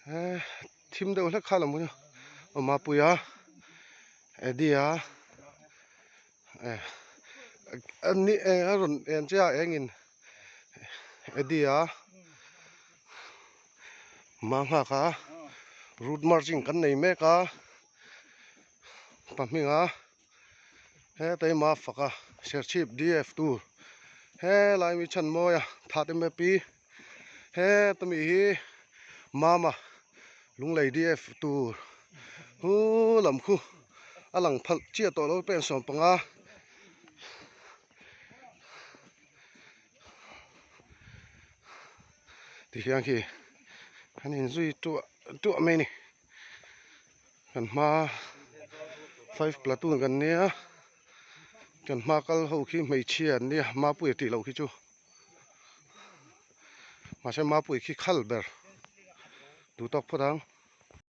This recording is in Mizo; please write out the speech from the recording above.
He thim deuh hlek kha a lo hmu a Mapuia Eddie a eh ni a rawn en che a engin Eddie a Manghaka route marching kan nei mek a pahminga hetai Mafaka Serchhip DF tur helai mi chhanmawia that em em pi. Heta mi hi Mama Lunglei DF tur hu lam khu a lang phalh chiah tawh lo pen 15 ti hian khi an inzui tuah tuah mai a ni kan hma five platoon kan nia kan hma kal ho khi hmeichhia an nia Mapuia tih loh khi chu. Mahse mapui khi khal ber duh tawk phawt ang.